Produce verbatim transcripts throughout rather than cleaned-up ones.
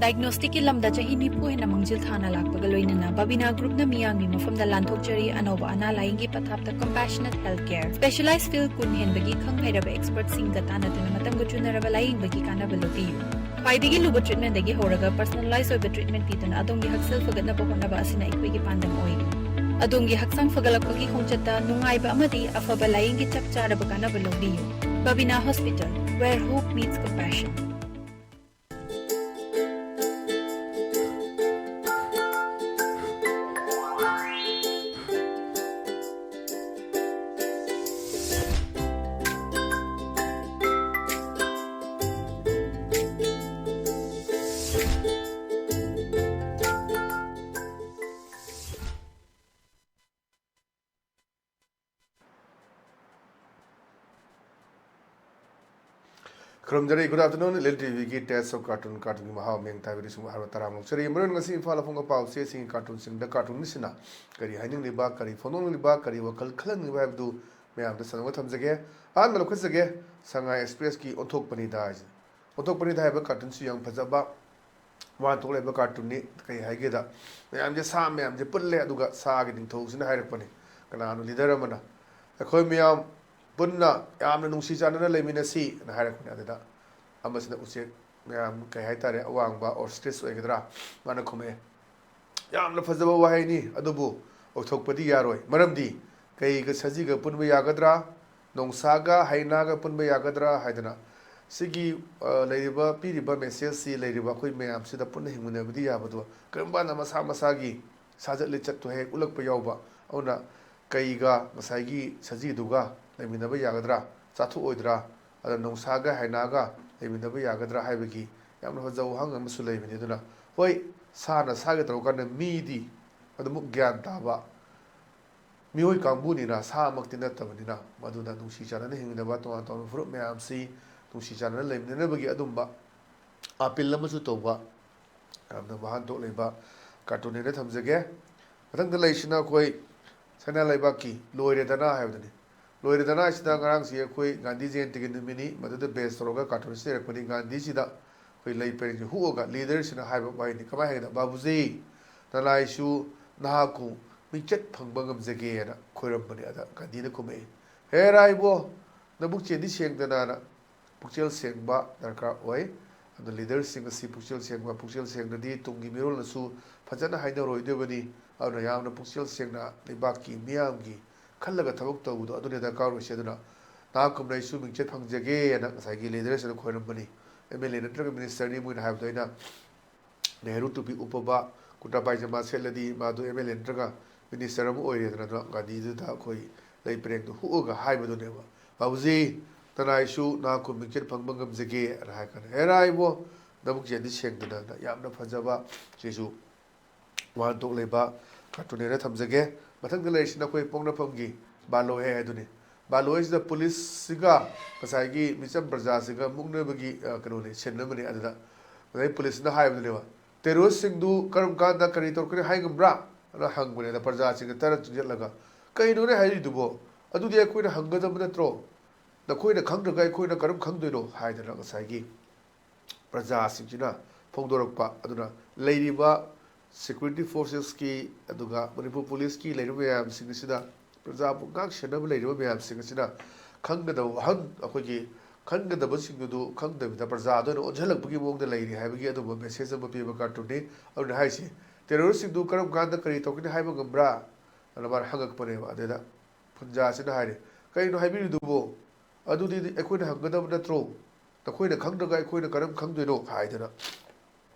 ꯗꯥꯏꯒꯅꯣꯁꯇꯤꯛꯀꯤ ꯂꯝꯗ ꯆꯍꯤ ꯅꯤꯐꯨ ꯍꯦꯟꯅ ꯃꯥꯡꯖꯤꯜ ꯊꯥꯅ ꯂꯥꯛꯄꯒ ꯂꯣꯏꯅꯅ ꯕꯕꯤꯅꯥ ꯒ꯭ꯔꯨꯞꯅ ꯃꯤꯌꯥꯝꯒꯤ ꯃꯐꯝꯗ ꯂꯥꯟꯊꯣꯛꯆꯔꯤ ꯑꯅꯧꯕ ꯑꯅꯥ ꯂꯥꯏꯌꯦꯡꯒꯤ ꯄꯊꯥꯞꯇ ꯀꯝꯄꯦꯁꯅꯦꯠ ꯍꯦꯜꯊ ꯀꯦꯌꯔ꯫ ꯁ꯭ꯄꯦꯁꯤꯌꯦꯂꯥꯏꯖ ꯐꯤꯜꯗ ꯀꯨꯟ ꯍꯦꯟꯕꯒꯤ ꯈꯪ ꯍꯩꯔꯕ ꯑꯦꯛꯁꯄꯔꯠꯁꯤꯡꯒ ꯇꯥꯟꯅꯗꯨꯅ ꯃꯇꯝꯒ ꯆꯨꯅꯔꯕ ꯂꯥꯏꯌꯦꯡꯕꯒꯤ ꯀꯥꯟꯅꯕ ꯂꯧꯕꯤꯌꯨ꯫ ꯈ꯭ꯋꯥꯏꯗꯒꯤ ꯂꯨꯕ ꯇ꯭ꯔꯤꯠꯃꯦꯟꯗꯒꯤ ꯍꯧꯔꯒ ꯄꯔꯁꯣꯅꯦꯂꯥꯏꯖ ꯑꯣꯏꯕ ꯇ꯭ꯔꯤꯠꯃꯦꯟ ꯄꯤꯗꯨꯅ ꯑꯗꯣꯝꯒꯤ ꯍꯛꯁꯦꯜ ꯐꯒꯠꯅꯕ ꯍꯣꯠꯅꯕ ꯑꯁꯤꯅ ꯑꯩꯈꯣꯏꯒꯤ ꯄꯥꯟꯗꯝ ꯑꯣꯏꯔꯤ꯫ ꯑꯗꯣꯝꯒꯤ ꯍꯛꯆꯥꯡ ꯐꯒꯠꯂꯛꯄꯒꯤ ꯈꯣꯡꯆꯠꯇ ꯅꯨꯡꯉꯥꯏꯕ ꯑꯃꯗꯤ ꯑꯐꯕ ꯂꯥꯏꯌꯦꯡꯒꯤ ꯆꯞ ꯆꯥꯔꯕ ꯀꯥꯟꯅꯕ ꯂꯧꯕꯤꯌꯨ꯫ Babina Hospital, where hope meets compassion. ꯈꯨꯔꯨꯝꯖꯔꯤ꯫ Good afternoon, ꯏꯂꯤꯜ ꯇꯤꯚꯤꯒꯤ Taste of Cartoon, ꯀꯥꯔꯇꯨꯟꯒꯤ ꯃꯍꯥꯎ ꯃꯤꯡ ꯇꯥꯕꯤꯔꯤꯁꯤꯡꯕꯨ ꯍꯔꯥꯎ ꯇꯔꯥꯝꯅ ꯑꯣꯛꯆꯔꯤ꯫ ꯃꯔꯨ ꯑꯣꯏꯅ ꯉꯁꯤ ꯏꯝꯐꯥꯜ ꯑꯐꯣꯡꯕ ꯄꯥꯎ ꯆꯦꯁꯤꯡꯒꯤ ꯀꯥꯔꯇꯨꯟꯁꯤꯡꯗ ꯀꯥꯔꯇꯨꯟꯁꯤꯅ ꯀꯔꯤ ꯍꯥꯏꯅꯤꯡꯂꯤꯕ, ꯀꯔꯤ ꯐꯣꯡꯗꯣꯛꯅꯤꯡꯂꯤꯕ, ꯀꯔꯤ ꯋꯥꯈꯜ ꯈꯜꯍꯟꯅꯤꯡꯂꯤꯕ ꯍꯥꯏꯕꯗꯨ ꯃꯌꯥꯝꯗ ꯁꯟꯗꯣꯛꯅ ꯊꯝꯖꯒꯦ꯫ ꯑꯍꯥꯟꯕ ꯂꯧꯈꯠꯆꯒꯦ, ꯁꯉꯥꯏ ꯑꯦꯛꯁꯄ꯭ꯔꯦꯁꯀꯤ ꯑꯣꯟꯊꯣꯛꯄꯅꯤꯗ ꯍꯥꯏꯁꯦ꯫ ꯑꯣꯟꯊꯣꯛꯄꯅꯤꯗ ꯍꯥꯏꯕ ꯀꯥꯔꯇꯨꯟꯁꯤ ꯌꯥꯝ ꯐꯖꯕ ꯋꯥꯍꯟꯊꯣꯛ ꯂꯩꯕ ꯀꯥꯔꯇꯨꯟꯅꯤ꯫ ꯀꯩ ꯍꯥꯏꯒꯦꯗ, ꯃꯌꯥꯝꯁꯦ, ꯁꯥ ꯃꯌꯥꯝꯁꯦ ꯄꯨꯜꯂꯦ, ꯑꯗꯨꯒ ꯁꯥꯒꯤ ꯅꯤꯡꯊꯧꯁꯤꯅ ꯍꯥꯏꯔꯛꯄꯅꯤ, ꯀꯅꯥꯅꯣ ꯂꯤꯗꯔ ꯑꯃꯅ, "ꯑꯩꯈꯣꯏ ꯃꯌꯥꯝ ꯄꯨꯟꯅ ꯌꯥꯝꯅ ꯅꯨꯡꯁꯤ ꯆꯥꯟꯅꯅ ꯂꯩꯃꯤꯟꯅꯁꯤ" ꯍꯥꯏꯅ ꯍꯥꯏꯔꯛꯄꯅꯤ꯫ ꯑꯗꯨꯗ ꯑꯃꯁꯤꯅ ꯎꯆꯦꯛ ꯃꯌꯥꯝ, ꯀꯩ ꯍꯥꯏꯇꯥꯔꯦ, ꯑꯋꯥꯡꯕ ꯑꯣꯁꯇ꯭ꯔꯤꯁ ꯑꯣꯏꯒꯗ꯭ꯔꯥ, ꯃꯥꯅ ꯈꯨꯝꯃꯛꯑꯦ, "ꯌꯥꯝꯅ ꯐꯖꯕ ꯋꯥꯍꯩꯅꯤ, ꯑꯗꯨꯕꯨ ꯑꯣꯏꯊꯣꯛꯄꯗꯤ ꯌꯥꯔꯣꯏ꯫ ꯃꯔꯝꯗꯤ ꯀꯩꯒ ꯁꯖꯤꯒ ꯄꯨꯟꯕ ꯌꯥꯒꯗ꯭ꯔꯥ? ꯅꯣꯡꯁꯥꯒ ꯍꯩꯅꯥꯒ ꯄꯨꯟꯕ ꯌꯥꯒꯗ꯭ꯔꯥ?" ꯍꯥꯏꯗꯅ꯫ ꯁꯤꯒꯤ, ꯑ, ꯂꯩꯔꯤꯕ, ꯄꯤꯔꯤꯕ ꯃꯦꯁꯦꯖꯁꯤ ꯂꯩꯔꯤꯕ ꯑꯩꯈꯣꯏ ꯃꯌꯥꯝꯁꯤꯗ ꯄꯨꯟꯅ ꯍꯤꯡꯃꯤꯟꯅꯕꯗꯤ ꯌꯥꯕꯗꯣ, ꯀꯔꯤꯒꯨꯝꯕ ꯀꯥꯟꯗ ꯃꯁꯥ ꯃꯁꯥꯒꯤ ꯁꯥꯖꯠ ꯂꯤꯆꯠꯇꯨ ꯍꯦꯛ ꯎꯠꯂꯛꯄ ꯌꯥꯎꯕ꯫ ꯑꯗꯨꯅ ꯀꯩꯒ ꯉꯁꯥꯏꯒꯤ ꯁꯖꯤꯗꯨꯒ ꯂꯩꯃꯤꯟꯅꯕ ꯌꯥꯒꯗ꯭ꯔꯥ? ꯆꯥꯊꯣꯛꯑꯣꯏꯗ꯭ꯔꯥ? ꯑꯗ ꯅꯣꯡꯁꯥꯒ ꯍꯩꯅꯥꯒ ꯂꯩꯃꯤꯟꯅꯕ ꯌꯥꯒꯗ꯭ꯔꯥ ꯍꯥꯏꯕꯒꯤ ꯌꯥꯝꯅ ꯐꯖꯕ ꯋꯥꯍꯪ ꯑꯃꯁꯨ ꯂꯩꯕꯅꯤ꯫ ꯑꯗꯨꯅ ꯍꯣꯏ, ꯁꯥꯅ ꯁꯥꯒꯦ ꯇꯧꯔꯀꯥꯟꯗ ꯃꯤꯗꯤ ꯑꯗꯨꯃꯛ ꯒ꯭ꯌꯥꯟ ꯇꯥꯕ ꯃꯤꯑꯣꯏ ꯀꯥꯡꯕꯨꯅꯤꯅ, ꯁꯥꯃꯛꯇꯤ ꯅꯠꯇꯕꯅꯤꯅ, ꯃꯗꯨꯅ ꯅꯨꯡꯁꯤ ꯆꯥꯟꯅꯅ ꯍꯤꯡꯃꯤꯟꯅꯕ, ꯇꯣꯉꯥꯟ ꯇꯣꯉꯥꯟꯕ ꯐꯨꯔꯨꯞ ꯃꯌꯥꯝꯁꯤ ꯅꯨꯡꯁꯤ ꯆꯥꯟꯅꯅ ꯂꯩꯃꯤꯟꯅꯅꯕꯒꯤ ꯑꯗꯨꯝꯕ ꯑꯥꯄꯤꯜ ꯑꯃꯁꯨ ꯇꯧꯕ ꯌꯥꯝꯅ ꯋꯥꯍꯟꯊꯣꯛ ꯂꯩꯕ ꯀꯥꯔꯇꯨꯟꯅꯦꯅ ꯊꯝꯖꯒꯦ꯫ ꯃꯊꯪꯗ ꯂꯩꯔꯤꯁꯤꯅ ꯑꯩꯈꯣꯏ ꯁꯅꯥ ꯂꯩꯕꯥꯛꯀꯤ ꯂꯣꯏꯔꯦꯗꯅ ꯍꯥꯏꯕꯗꯨꯅꯤ꯫ ꯂꯣꯏꯔꯦꯗꯅ ꯍꯥꯏꯁꯤꯗ ꯉꯔꯥꯡꯁꯤ ꯑꯩꯈꯣꯏ ꯒꯥꯟꯙꯤ ꯖꯌꯟꯇꯤꯒꯤ ꯅꯨꯃꯤꯠꯅꯤ, ꯃꯗꯨꯗ ꯕꯦꯁ ꯇꯧꯔꯒ ꯀꯥꯔꯇꯨꯟ ꯑꯁꯤ ꯂꯩꯔꯛꯄꯅꯤ꯫ ꯒꯥꯟꯙꯤꯁꯤꯗ ꯑꯩꯈꯣꯏ ꯂꯩ ꯄꯔꯦꯡꯁꯦ ꯍꯨꯛꯑꯒ ꯂꯤꯗꯔꯁꯤꯅ ꯍꯥꯏꯕ ꯋꯥꯍꯩꯅꯤ꯫ ꯀꯃꯥꯏꯅ ꯍꯥꯏꯒꯦꯗ, "ꯕꯥꯕꯨꯖꯤ, ꯅꯅꯥꯏꯁꯨ ꯅꯍꯥꯛꯀꯨꯝ ꯃꯤꯡꯆꯠ ꯐꯪꯕ ꯉꯝꯖꯒꯦꯅ" ꯈꯣꯏꯔꯝꯕꯅꯤ꯫ ꯑꯗ ꯒꯥꯟꯙꯤꯅ ꯈꯨꯝꯃꯛꯏ, "ꯍꯦ ꯔꯥꯏꯕꯣ, ꯅꯕꯨꯛ ꯆꯦꯟꯗꯤ ꯁꯦꯡꯗꯅꯅ" ꯄꯨꯛꯆꯦꯜ ꯁꯦꯡꯕ ꯗꯔꯀꯥꯔ ꯑꯣꯏ꯫ ꯑꯗꯨ ꯂꯤꯗꯔꯁꯤꯡ ꯑꯁꯤ ꯄꯨꯛꯆꯦꯜ ꯁꯦꯡꯕ, ꯄꯨꯛꯆꯦꯜ ꯁꯦꯡꯗ꯭ꯔꯗꯤ ꯇꯨꯡꯒꯤ ꯃꯤꯔꯣꯜꯅꯁꯨ ꯐꯖꯅ ꯍꯥꯏꯅꯔꯣꯏꯗꯕꯅꯤ꯫ ꯑꯗꯨꯅ ꯌꯥꯝꯅ ꯄꯨꯛꯆꯦꯜ ꯁꯦꯡꯅ ꯂꯩꯕꯥꯛꯀꯤ ꯃꯤꯌꯥꯝꯒꯤ ꯈꯜꯂꯒ ꯊꯕꯛ ꯇꯧꯕꯗꯣ ꯑꯗꯨꯅ ꯗꯔꯀꯥꯔ ꯑꯣꯏꯁꯦ꯫ ꯑꯗꯨꯅ ꯅꯍꯥꯛꯀꯨꯝꯅ ꯑꯩꯁꯨ ꯃꯤꯡꯆꯠ ꯐꯪꯖꯒꯦꯅ ꯉꯁꯥꯏꯒꯤ ꯂꯤꯗꯔꯁꯤꯅ ꯈꯣꯏꯔꯝꯕꯅꯤ꯫ ꯑꯦꯝ ꯑꯦꯜ ꯑꯦ ꯅꯠꯇ꯭ꯔꯒ ꯃꯤꯅꯤꯁꯇꯔꯅꯤ ꯃꯣꯏꯅ ꯍꯥꯏꯕꯗꯣ꯫ ꯑꯩꯅ ꯅꯦꯍꯔꯨ ꯇꯨꯄꯤ ꯎꯞꯄꯕ ꯀꯨꯔꯇꯥ ꯄꯥꯏꯖꯃꯥ ꯁꯦꯠꯂꯗꯤ ꯃꯥꯗꯨ ꯑꯦꯝ ꯑꯦꯜ ꯑꯦ ꯅꯠꯇ꯭ꯔꯒ ꯃꯤꯅꯤꯁꯇꯔ ꯑꯃ ꯑꯣꯏꯔꯦꯗꯅ꯫ ꯑꯗꯨꯅ ꯒꯥꯟꯙꯤꯗꯨꯗ ꯑꯩꯈꯣꯏ ꯂꯩ ꯄꯔꯦꯡꯗꯨ ꯍꯨꯛꯑꯒ ꯍꯥꯏꯕꯗꯨꯅꯦꯕ, "ꯕꯥꯕꯨꯖꯤ, ꯅꯅꯥꯏꯁꯨ ꯅꯍꯥꯛꯀꯨꯝ ꯃꯤꯡꯆꯠ ꯐꯪꯕ ꯉꯝꯖꯒꯦ" ꯍꯥꯏꯅ ꯍꯥꯏ ꯀꯥꯟꯗ, "ꯍꯦ ꯔꯥꯏꯕꯣ, ꯅꯕꯨꯛ ꯆꯦꯟꯗꯤ ꯁꯦꯡꯗꯅ" ꯌꯥꯝꯅ ꯐꯖꯕ, ꯁꯤꯁꯨ ꯋꯥꯍꯟꯊꯣꯛ ꯂꯩꯕ ꯀꯥꯔꯇꯨꯟꯅꯦꯅ ꯊꯝꯖꯒꯦ꯫ ꯃꯊꯪꯗ ꯂꯩꯔꯤꯁꯤꯅ ꯑꯩꯈꯣꯏ ꯄꯣꯛꯅꯐꯝꯒꯤ ꯕꯥꯂꯣꯏ ꯍꯥꯏ ꯑꯗꯨꯅꯤ꯫ ꯕꯥꯂꯣꯏꯁꯤꯗ ꯄꯨꯂꯤꯁꯁꯤꯒ ꯉꯁꯥꯏꯒꯤ ꯃꯤꯆꯝ ꯄ꯭ꯔꯖꯥꯁꯤꯒ ꯃꯨꯛꯅꯕꯒꯤ, ꯑ, ꯀꯩꯅꯣꯅꯤ, ꯁꯤꯟ ꯑꯃꯅꯤ꯫ ꯑꯗꯨꯗ ꯉꯁꯥꯏ ꯄꯨꯂꯤꯁꯁꯤꯅ ꯍꯥꯏꯕꯗꯨꯅꯦꯕ, "ꯇꯦꯔꯣꯔꯤꯁꯁꯤꯡꯗꯨ ꯀꯔꯝ ꯀꯥꯟꯗ ꯀꯔꯤ ꯇꯧꯔꯛꯀꯅꯤ ꯍꯥꯏ ꯉꯝꯕ꯭ꯔꯥ?" ꯑꯗꯨꯅ ꯍꯪꯕꯅꯦ꯫ ꯑꯗ ꯄ꯭ꯔꯖꯥꯁꯤꯡꯅ ꯇꯔꯥ ꯆꯤꯡꯁꯤꯜꯂꯒ, "ꯀꯩꯅꯣꯅꯦ ꯍꯥꯏꯔꯤꯗꯨꯕꯣ? ꯑꯗꯨꯗꯤ ꯑꯩꯈꯣꯏꯅ ꯍꯪꯒꯗꯕ ꯅꯠꯇ꯭ꯔꯣ? ꯅꯈꯣꯏꯅ ꯈꯪꯗ꯭ꯔꯒ ꯑꯩꯈꯣꯏꯅ ꯀꯔꯝ ꯈꯪꯗꯣꯏꯅꯣ?" ꯍꯥꯏꯗꯅ ꯉꯁꯥꯏꯒꯤ ꯄ꯭ꯔꯖꯥꯁꯤꯡꯁꯤꯅ ꯐꯣꯡꯗꯣꯔꯛꯄ꯫ ꯑꯗꯨꯅ ꯂꯩꯔꯤꯕ ꯁꯦꯀ꯭ꯌꯨꯔꯤꯇꯤ ꯐꯣꯔꯁꯦꯁꯀꯤ, ꯑꯗꯨꯒ ꯃꯅꯤꯄꯨꯔ ꯄꯨꯂꯤꯁꯀꯤ ꯂꯩꯔꯤꯕ ꯃꯌꯥꯝꯁꯤꯡ ꯑꯁꯤꯅ, ꯄ꯭ꯔꯖꯥꯕꯨ ꯉꯥꯛ ꯁꯦꯟꯅꯕ ꯂꯩꯔꯤꯕ ꯃꯌꯥꯝꯁꯤꯡ ꯑꯁꯤꯅ ꯈꯪꯒꯗꯕ ꯋꯥꯍꯪ, ꯑꯩꯈꯣꯏꯒꯤ ꯈꯪꯒꯗꯕꯁꯤꯡꯗꯨ ꯈꯪꯗꯕꯤꯗ ꯄ꯭ꯔꯖꯥꯗ ꯑꯣꯏꯅ ꯑꯣꯟꯁꯤꯜꯂꯛꯄꯒꯤ ꯃꯑꯣꯡꯗ ꯂꯩꯔꯤ ꯍꯥꯏꯕꯒꯤ ꯑꯗꯨꯝꯕ ꯃꯦꯁꯦꯖ ꯑꯃ ꯄꯤꯕ ꯀꯥꯔꯇꯨꯟꯅꯤ꯫ ꯑꯗꯨꯅ ꯍꯥꯏꯁꯤ, "ꯇꯦꯔꯣꯔꯤꯁꯁꯤꯡꯗꯨ ꯀꯔꯝ ꯀꯥꯟꯗ ꯀꯔꯤ ꯇꯧꯒꯅꯤ ꯍꯥꯏꯕ ꯉꯝꯕ꯭ꯔꯥ?" ꯑꯗꯨꯅ ꯃꯥꯅ ꯍꯪꯉꯛꯄꯅꯦꯕ꯫ ꯑꯗꯨꯗ ꯄ꯭ꯔꯖꯥꯁꯤꯅ ꯍꯥꯏꯔꯦ, "ꯀꯩꯅꯣ ꯍꯥꯏꯕꯤꯔꯤꯗꯨꯕꯣ? ꯑꯗꯨꯗꯤ ꯑꯩꯈꯣꯏꯅ ꯍꯪꯒꯗꯕ ꯅꯠꯇ꯭ꯔꯣ? ꯅꯈꯣꯏꯅ ꯈꯪꯗ꯭ꯔꯒ ꯑꯩꯈꯣꯏꯅ ꯀꯔꯝ ꯈꯪꯗꯣꯏꯅꯣ?" ꯍꯥꯏꯗꯅ,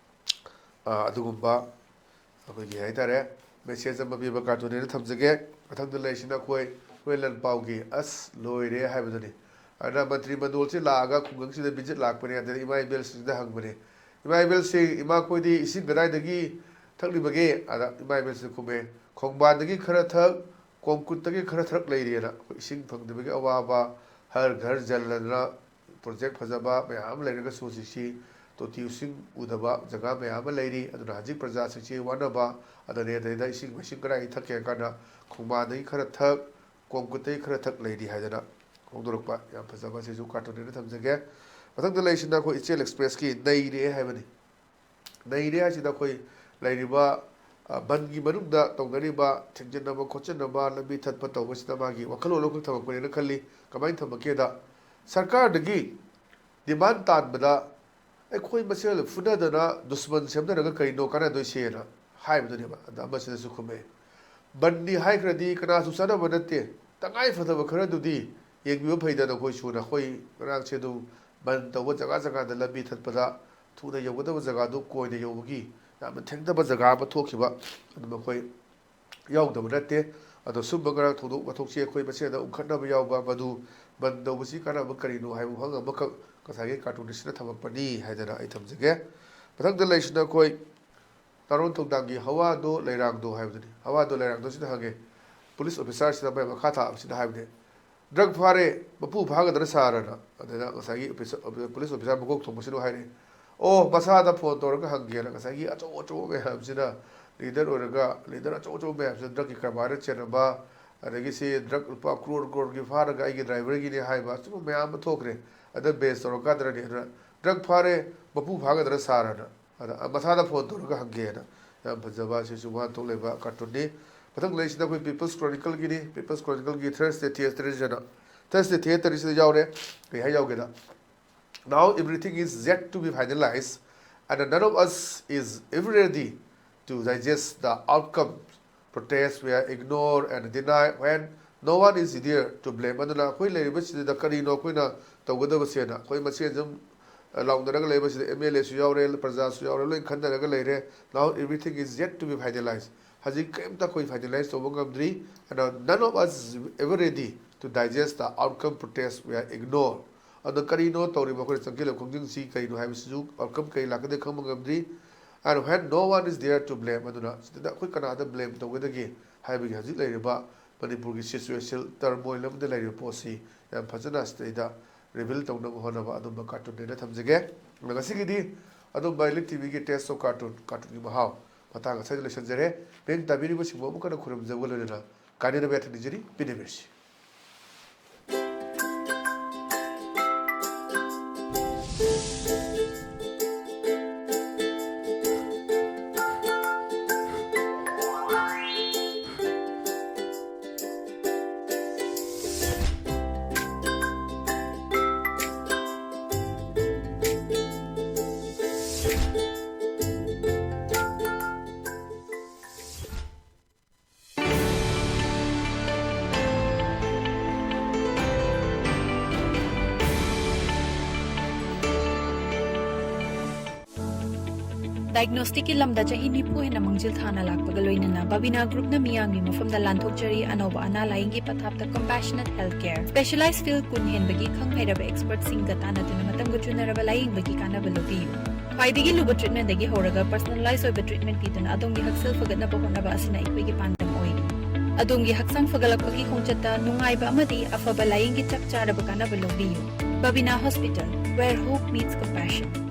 ꯑ, ꯑꯗꯨꯒꯨꯝꯕ ꯑꯩꯈꯣꯏꯒꯤ ꯍꯥꯏꯇꯥꯔꯦ, ꯃꯦꯁꯦꯖ ꯑꯃ ꯄꯤꯕ ꯀꯥꯔꯇꯨꯟꯅꯦꯅ ꯊꯝꯖꯒꯦ꯫ ꯃꯊꯪꯗ ꯂꯩꯔꯤꯁꯤꯅ ꯑꯩꯈꯣꯏ ꯍꯨꯔꯦꯟ ꯂꯟꯄꯥꯎꯒꯤ "ꯑꯁ ꯂꯣꯏꯔꯦ" ꯍꯥꯏꯕꯗꯨꯅꯤ꯫ ꯑꯗꯨꯅ ꯃꯟꯇ꯭ꯔꯤ ꯃꯟꯗꯣꯜꯁꯤ ꯂꯥꯛꯑꯒ ꯈꯨꯡꯒꯪꯁꯤꯗ ꯚꯤꯖꯤꯠ ꯂꯥꯛꯄꯅꯦ꯫ ꯑꯗꯨꯗ ꯏꯃꯥ ꯏꯕꯦꯜꯁꯤꯡꯁꯤꯗ ꯍꯪꯕꯅꯦ, "ꯏꯃꯥ ꯏꯕꯦꯜꯁꯤꯡ, ꯏꯃꯥꯈꯣꯏꯗꯤ ꯏꯁꯤꯡ ꯀꯗꯥꯏꯗꯒꯤ ꯊꯛꯂꯤꯕꯒꯦ?" ꯑꯗ ꯏꯃꯥ ꯏꯕꯦꯜꯁꯤꯅ ꯈꯨꯝꯃꯦ, "ꯈꯣꯡꯕꯥꯟꯗꯒꯤ ꯈꯔ ꯊꯛ, ꯀꯣꯝꯀꯨꯠꯇꯒꯤ ꯈꯔ ꯊꯛ ꯂꯩꯔꯤꯑꯅ" ꯑꯩꯈꯣꯏ ꯏꯁꯤꯡ ꯐꯪꯗꯕꯒꯤ ꯑꯋꯥꯕ, ꯍꯔ ꯘꯔ ꯖꯜ ꯑꯅ ꯄ꯭ꯔꯣꯖꯦꯛ ꯐꯖꯕ ꯃꯌꯥꯝ ꯑꯃ ꯂꯩꯔꯒꯁꯨ ꯍꯧꯖꯤꯛꯁꯤ ꯇꯣꯇꯤ ꯏꯁꯤꯡ ꯎꯗꯕ ꯖꯒꯥ ꯃꯌꯥꯝ ꯑꯃ ꯂꯩꯔꯤ꯫ ꯑꯗꯨꯅ ꯍꯧꯖꯤꯛ ꯄ꯭ꯔꯖꯥꯁꯤꯡꯁꯤ ꯋꯥꯅꯕ, ꯑꯗꯨꯅ ꯑꯗꯩꯗ ꯏꯁꯤꯡ ꯃꯥꯏꯁꯤꯡ ꯀꯗꯥꯏꯗꯒꯤ ꯊꯛꯀꯦ ꯍꯥꯏ ꯀꯥꯟꯗ ꯈꯣꯡꯕꯥꯟꯗꯒꯤ ꯈꯔ ꯊꯛ, ꯀꯣꯝꯀꯨꯠꯇꯒꯤ ꯈꯔ ꯊꯛ ꯂꯩꯔꯤ ꯍꯥꯏꯗꯅ ꯐꯣꯡꯗꯣꯔꯛꯄ꯫ ꯌꯥꯝ ꯐꯖꯕ, ꯁꯤꯁꯨ ꯀꯥꯔꯇꯨꯟꯅꯦꯅ ꯊꯝꯖꯒꯦ꯫ ꯃꯊꯪꯗ ꯂꯩꯔꯤꯁꯤꯅ ꯑꯩꯈꯣꯏ ꯏꯆꯦꯜ ꯑꯦꯛꯁꯄ꯭ꯔꯦꯁꯀꯤ ꯅꯩꯔꯦ ꯍꯥꯏꯕꯅꯤ꯫ ꯅꯩꯔꯦ ꯍꯥꯏꯁꯤꯗ ꯑꯩꯈꯣꯏ ꯂꯩꯔꯤꯕ, ꯑ, ꯕꯟꯒꯤ ꯃꯅꯨꯡꯗ ꯇꯧꯅꯔꯤꯕ ꯊꯤꯡꯖꯤꯟꯅꯕ ꯈꯣꯠꯆꯤꯟꯅꯕ, ꯂꯝꯕꯤ ꯊꯠꯄ ꯇꯧꯕꯁꯤꯗ ꯃꯥꯒꯤ ꯋꯥꯈꯜꯂꯣꯟ ꯑꯃꯈꯛ ꯊꯝꯃꯛꯄꯅꯦꯅ ꯈꯜꯂꯤ꯫ ꯀꯃꯥꯏꯅ ꯊꯝꯃꯛꯀꯦꯗ, ꯁꯔꯀꯥꯔꯗꯒꯤ ꯗꯤꯃꯥꯟ ꯇꯥꯟꯕꯗ ꯑꯩꯈꯣꯏ ꯃꯁꯦꯜ ꯐꯨꯅꯗꯅ ꯗꯨꯁꯃꯟ ꯁꯦꯝꯅꯔꯒ ꯀꯔꯤꯅꯣ ꯀꯥꯟꯅꯗꯣꯏꯁꯦꯅ ꯍꯥꯏꯕꯗꯨꯅꯦꯕ꯫ ꯑꯗ ꯑꯃꯁꯤꯅꯁꯨ ꯈꯨꯝꯃꯛꯑꯦ, "ꯕꯟꯅꯤ ꯍꯥꯏꯈ꯭ꯔꯗꯤ ꯀꯅꯥꯁꯨ ꯆꯥꯟꯅꯕ ꯅꯠꯇꯦ, ꯇꯉꯥꯏ ꯐꯗꯕ ꯈꯔꯗꯨꯗꯤ ꯌꯦꯡꯕꯤꯕ ꯐꯩꯗꯅ ꯑꯩꯈꯣꯏꯁꯨꯅ꯫ ꯑꯩꯈꯣꯏ ꯉꯔꯥꯡꯁꯦ ꯑꯗꯨꯝ ꯕꯟ ꯇꯧꯕ ꯖꯒꯥ ꯖꯒꯥꯗ ꯂꯝꯕꯤ ꯊꯠꯄꯗ ꯊꯨꯅ ꯌꯧꯒꯗꯕ ꯖꯒꯥꯗꯨ ꯀꯣꯏꯅ ꯌꯧꯕꯒꯤ ꯌꯥꯝꯅ ꯊꯦꯡꯊꯕ ꯖꯒꯥ ꯑꯃ ꯊꯣꯛꯈꯤꯕ, ꯑꯗꯨꯝ ꯑꯩꯈꯣꯏ ꯌꯥꯎꯗꯕ ꯅꯠꯇꯦ꯫ ꯑꯗꯣ ꯁꯨꯝꯕ ꯉꯔꯥꯡ ꯊꯧꯗꯣꯛ ꯋꯥꯊꯣꯛꯁꯤ ꯑꯩꯈꯣꯏ ꯃꯁꯦꯟꯗ ꯎꯪꯈꯠꯅꯕ ꯌꯥꯎꯕ, ꯃꯗꯨ ꯕꯟ ꯇꯧꯕꯁꯤ ꯀꯥꯟꯅꯕ ꯀꯔꯤꯅꯣ ꯍꯥꯏꯕ ꯋꯥꯍꯪ ꯑꯃꯈꯛ ꯉꯁꯥꯏꯒꯤ ꯀꯥꯔꯇꯨꯟ ꯑꯁꯤꯅ ꯊꯝꯃꯛꯄꯅꯤ ꯍꯥꯏꯗꯅ ꯑꯩ ꯊꯝꯖꯒꯦ꯫ ꯃꯊꯪꯗ ꯂꯩꯔꯤꯁꯤꯅ ꯑꯩꯈꯣꯏ ꯇꯥꯔꯣꯟ ꯊꯧꯗꯥꯡꯒꯤ ꯍꯋꯥꯗꯣ ꯂꯩꯔꯥꯡꯗꯣ ꯍꯥꯏꯕꯗꯨꯅꯤ꯫ ꯍꯋꯥꯗꯣ ꯂꯩꯔꯥꯡꯗꯣ ꯁꯤꯅ ꯍꯪꯉꯦ, ꯄꯨꯂꯤꯁ ꯑꯣꯐꯤꯁꯥꯔꯁꯤꯅ ꯃꯥꯏ ꯃꯈꯥ ꯊꯥꯕꯁꯤꯅ ꯍꯥꯏꯕꯅꯦ, "ꯗ꯭ꯔꯒ ꯐꯥꯔꯦ, ꯃꯄꯨ ꯐꯥꯒꯗ꯭ꯔꯥ ꯁꯥꯔꯅ?" ꯑꯗꯨꯗ ꯉꯁꯥꯏꯒꯤ ꯑꯣꯐꯤꯁ-, ꯄꯨꯂꯤꯁ ꯑꯣꯐꯤꯁꯥꯔ ꯃꯀꯣꯛ ꯊꯣꯡꯕꯁꯤꯅ ꯍꯥꯏꯔꯦ, "ꯑꯣ, ꯃꯁꯥꯗ ꯐꯣꯟ ꯇꯧꯔꯒ ꯍꯪꯒꯦꯅ ꯉꯁꯥꯏꯒꯤ ꯑꯆꯧ ꯑꯆꯧꯕ ꯃꯌꯥꯝꯁꯤꯅ ꯂꯤꯗꯔ ꯑꯣꯏꯔꯒ, ꯂꯤꯗꯔ ꯑꯆꯧ ꯑꯆꯧꯕ ꯃꯌꯥꯝꯁꯤꯅ ꯗ꯭ꯔꯒꯀꯤ ꯀꯔꯕꯥꯔꯗ ꯆꯦꯟꯅꯕ, ꯑꯗꯒꯤ ꯁꯤ ꯗ꯭ꯔꯒ ꯂꯨꯄꯥ ꯀ꯭ꯔꯣꯔ ꯀ꯭ꯔꯣꯔꯒꯤ ꯐꯥꯔꯒ ꯑꯩꯒꯤ ꯗ꯭ꯔꯥꯏꯚꯔꯒꯤꯅꯤ ꯍꯥꯏꯕ, ꯑꯁꯤꯒꯨꯝꯕ ꯃꯌꯥꯝ ꯑꯃ ꯊꯣꯛꯈ꯭ꯔꯦ꯫ ꯑꯗ ꯕꯦꯟꯁ ꯇꯧꯔꯀꯥꯟꯗꯅꯅꯦ, ꯑꯗꯨꯅ ꯗ꯭ꯔꯒ ꯐꯥꯔꯦ, ꯃꯄꯨ ꯐꯥꯒꯗ꯭ꯔꯥ ꯁꯥꯔꯅ?" ꯑꯗ ꯃꯁꯥꯗ ꯐꯣꯟ ꯇꯧꯔꯒ ꯍꯪꯒꯦꯅ꯫ ꯌꯥꯝ ꯐꯖꯕ, ꯑꯁꯤꯁꯨ ꯋꯥꯍꯟꯊꯣꯛ ꯂꯩꯕ ꯀꯥꯔꯇꯨꯟꯅꯤ꯫ ꯃꯊꯪ ꯂꯩꯔꯤꯁꯤꯅ ꯑꯩꯈꯣꯏ ꯄꯤꯄꯜꯁ ꯀ꯭ꯔꯣꯅꯤꯀꯜꯒꯤꯅꯤ꯫ ꯄꯤꯄꯜꯁ ꯀ꯭ꯔꯣꯅꯤꯀꯜꯒꯤ ꯊꯔꯁꯗꯦ ꯊꯤꯌꯦꯇꯔꯁꯤꯗ, ꯊꯔꯁꯗꯦ ꯊꯤꯌꯦꯇꯔꯁꯤꯗ ꯌꯥꯎꯔꯦ꯫ ꯀꯩ ꯍꯥꯏ ꯌꯥꯎꯒꯦꯗ? "Now everything is yet to be finalized, and none of us is ever ready to digest the outcome. Protests were ignored and denied when no one is there to blame." ꯑꯗꯨꯅ ꯑꯩꯈꯣꯏ ꯂꯩꯔꯤꯕꯁꯤꯗ ꯀꯔꯤꯅꯣ ꯑꯩꯈꯣꯏꯅ ꯇꯧꯒꯗꯕꯁꯦꯅ ꯑꯩꯈꯣꯏ ꯃꯁꯦꯟ ꯁꯨꯝ, ꯑ, ꯂꯥꯎꯅꯔꯒ ꯂꯩꯕꯁꯤꯗ ꯑꯦꯝ ꯑꯦꯜ ꯑꯦꯁꯨ ꯌꯥꯎꯔꯦ, ꯄ꯭ꯔꯖꯥꯁꯨ ꯌꯥꯎꯔꯦ, ꯂꯣꯏ ꯈꯟꯅꯔꯒ ꯂꯩꯔꯦ꯫ "Now everything is yet to be finalized." ꯍꯧꯖꯤꯛ ꯀꯔꯤꯝꯇ ꯑꯩꯈꯣꯏ ꯐꯥꯏꯅꯦꯂꯥꯏꯁ ꯇꯧꯕ ꯉꯝꯗ꯭ꯔꯤ꯫ ꯑꯗꯣ "None of us is ever ready to digest the outcome, protests were ignored." ꯑꯗꯣ ꯀꯔꯤꯅꯣ ꯇꯧꯔꯤꯕ ꯑꯩꯈꯣꯏꯅ ꯆꯪꯁꯤꯜꯂꯤꯕ ꯈꯣꯡꯖꯪꯁꯤ ꯀꯔꯤꯅꯣ ꯍꯥꯏꯕꯁꯤꯁꯨ ꯑꯥꯎꯠꯀꯝ ꯀꯔꯤ ꯂꯥꯛꯀꯗꯒꯦ ꯈꯪꯕ ꯉꯝꯗ꯭ꯔꯤ꯫ And when no one is there to blame, ꯑꯗꯨꯅ ꯁꯤꯗ ꯑꯩꯈꯣꯏ ꯀꯅꯥꯗ ꯕ꯭ꯂꯦꯝ ꯇꯧꯒꯗꯒꯦ ꯍꯥꯏꯕꯒꯤ ꯍꯧꯖꯤꯛ ꯂꯩꯔꯤꯕ ꯃꯅꯤꯄꯨꯔꯒꯤ ꯁꯤꯆꯨꯋꯦꯁꯟ ꯇꯔꯃꯣꯏꯜ ꯑꯃꯗ ꯂꯩꯔꯤꯕ ꯄꯣꯠꯁꯤ ꯌꯥꯝ ꯐꯖꯅ ꯁꯤꯗꯩꯗ ꯔꯤꯚꯤꯜ ꯇꯧꯅꯕ ꯍꯣꯠꯅꯕ ꯑꯗꯨꯝꯕ ꯀꯥꯔꯇꯨꯟꯅꯦꯅ ꯊꯝꯖꯒꯦ꯫ ꯑꯗꯣ ꯉꯁꯤꯒꯤꯗꯤ ꯑꯗꯨꯝꯕ ꯏꯂꯤꯠ ꯇꯤꯚꯤꯒꯤ ꯇꯦꯁ ꯑꯣꯐ ꯀꯥꯔꯇꯨꯟ, ꯀꯥꯔꯇꯨꯟꯒꯤ ꯃꯍꯥꯎ ꯃꯇꯥꯡ ꯑꯁꯤꯗ ꯂꯣꯏꯁꯤꯟꯖꯔꯦ꯫ ꯃꯤꯠꯌꯦꯡ ꯇꯥꯕꯤꯔꯤꯕꯁꯤꯡꯕꯨ ꯑꯃꯨꯛ ꯍꯟꯅ ꯈꯨꯔꯨꯝꯖꯕꯒ ꯂꯣꯏꯅꯅ ꯀꯥꯏꯅꯅꯕ ꯌꯥꯊꯪ ꯅꯤꯖꯔꯤ꯫ ꯄꯤꯅꯕꯤꯔꯁꯤ꯫ ꯗꯥꯏꯒꯅꯣꯁꯇꯤꯛꯀꯤ ꯂꯝꯗ ꯆꯍꯤ ꯅꯤꯐꯨ ꯍꯦꯟꯅ ꯃꯥꯡꯖꯤꯜ ꯊꯥꯅ ꯂꯥꯛꯄꯒ ꯂꯣꯏꯅꯅ ꯕꯕꯤꯅꯥ ꯒ꯭ꯔꯨꯞꯅ ꯃꯤꯌꯥꯝꯒꯤ ꯃꯐꯝꯗ ꯂꯥꯟꯊꯣꯛꯆꯔꯤ ꯑꯅꯧꯕ ꯑꯅꯥ ꯂꯥꯏꯌꯦꯡꯒꯤ ꯄꯊꯥꯞꯇ ꯀꯝꯄꯦꯁꯅꯦꯠ ꯍꯦꯜꯊ ꯀꯦꯌꯔ꯫ ꯁ꯭ꯄꯦꯁꯦꯂꯥꯏꯖ ꯐꯤꯜꯗ ꯀꯨꯟ ꯍꯦꯟꯕꯒꯤ ꯈꯪ ꯍꯩꯔꯕ ꯑꯦꯛꯁꯄꯔꯠꯁꯤꯡꯒ ꯇꯥꯟꯅꯗꯨꯅ ꯃꯇꯝꯒ ꯆꯨꯅꯔꯕ ꯂꯥꯏꯌꯦꯡꯕꯒꯤ ꯀꯥꯟꯅꯕ ꯂꯧꯕꯤꯌꯨ꯫ ꯈ꯭ꯋꯥꯏꯗꯒꯤ ꯂꯨꯕ ꯇ꯭ꯔꯤꯠꯃꯦꯟꯗꯒꯤ ꯍꯧꯔꯒ ꯄꯔꯁꯣꯅꯦꯂꯥꯏꯖ ꯑꯣꯏꯕ ꯇ꯭ꯔꯤꯠꯃꯦꯟ ꯄꯤꯗꯨꯅ ꯑꯗꯣꯝꯒꯤ ꯍꯛꯁꯦꯜ ꯐꯒꯠꯅꯕ ꯍꯣꯠꯅꯕ ꯑꯁꯤꯅ ꯑꯩꯈꯣꯏꯒꯤ ꯄꯥꯟꯗꯝ ꯑꯣꯏꯔꯤ꯫ ꯑꯗꯣꯝꯒꯤ ꯍꯛꯆꯥꯡ ꯐꯒꯠꯂꯛꯄꯒꯤ ꯈꯣꯡꯆꯠꯇ ꯅꯨꯡꯉꯥꯏꯕ ꯑꯃꯗꯤ ꯑꯐꯕ ꯂꯥꯏꯌꯦꯡꯒꯤ ꯆꯞ ꯆꯥꯔꯕ ꯀꯥꯟꯅꯕ ꯂꯧꯕꯤꯌꯨ꯫ ꯕꯕꯤꯅꯥ hospital, where hope meets compassion.